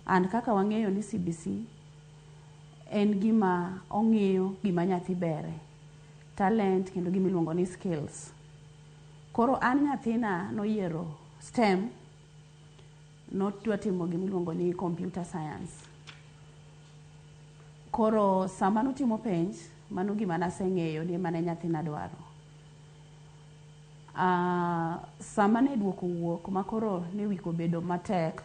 And kaka wang'eyo ni CBC en gima ong'iyo gima nyathi bere, talent kendo gima iluongo ni skills. Koro an nyathina noyiero STEM, nodwa timo gima iluongo ni computer science. Koro sama notimo penj, mano gima naseng'eyo ni mane nyathina dwaro. Sama ne duoko wuok ma koro ne week obedo matek,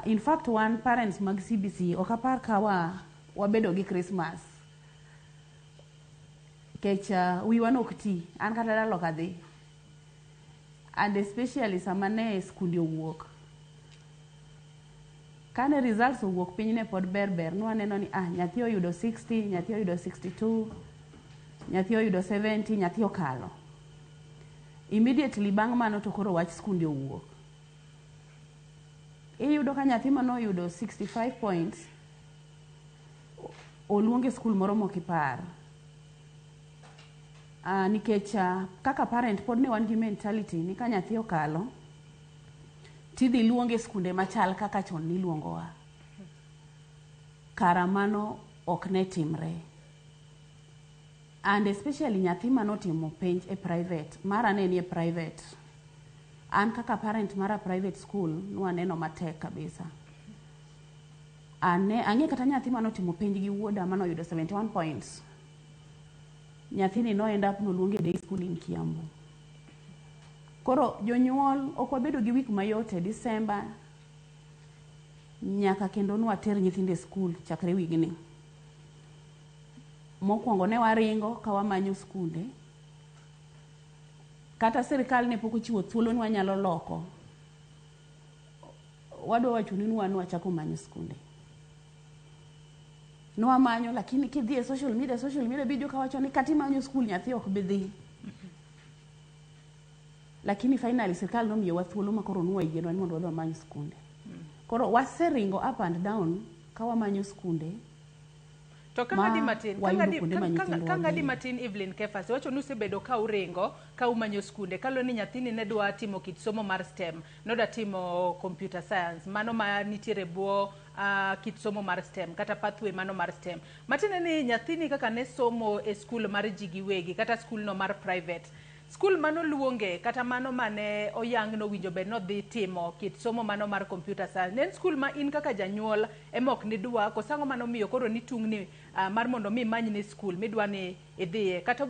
in fact wan parents mag CBC ok apar ka wa wabedo gi Christmas. Nikech wiwa nok ti, an kata dala ok adhi. And especially sama ne skunde owuok. Kane results owuok piny ne pod ber ber, nwaneno ni ah, nyathi oyudo 60, nyathi oyudo 62, nyathi oyudo 70, nyathi okalo. Immediately bang' mano to koro wach skunde owuok. Iyudo ka nyathi manoyudo 65 points oluong e skul moro mokipar. Nikech kaka parent pod ne wan gi mentality ni ka nyathi okalo tidhi luonge e skunde machal kaka chon niluongowa. Kara mano ok ne timre. And especially nyathi manotimo penj e private, mara ne nie private. An kaka parent mara private school nwaneno matek kabisa. Ane ang'e kata nyathi manotimo penj gi wuoda manoyudo 71 points. Nyathini no end up noluonge e day school in Kiambu. Koro jonyuol ok wabedo gi week mayot e December nyaka kendo nwater nyithindo e skul chakre wigni. Mokwongo ne waringo ka wamanyo skunde. Kata sirikal ne pok ochiwo thuolo ni wanyalo loko. Wadwa wacho ni wan wachako manyo skunde. Nwamanyo lakini kidhi e social media bijo kawacho ni kata imanyo skul nyathi ok bi dhi. Lakini finally sirikal nomiyowa thuolo ma koro nwayienwa ni mondo wadhi wamany skunde. Koro waseringo up and down ka wamanyo skunde To ka ma ng'adi matin, ka wayudo ng'adi kuonde ma nyithindwa ka ng'adi dhiye. matin, Evelyn Kefas, iwacho ni usebedo ka uringo ka umanyo skunde kaluwore ni nyathini ne dwa timo kit somo mar STEM, nodwa timo computer science, mano ma nitiere bwo kit somo mar STEM kata pathway mano mar STEM. Matiende ni nyathini kaka ne somo e skul mar ji giwegi kata skul no mar private, skul manoluonge kata mano mane oyang nowinjo bed nodhi timo kit somo mano mar computer science ne en skul ma in kaka janyuol ema ok nidwa koso ang'o manomiyo koro nitungni mar mondo mi imanyne skul midwa ni idhiye kata obedo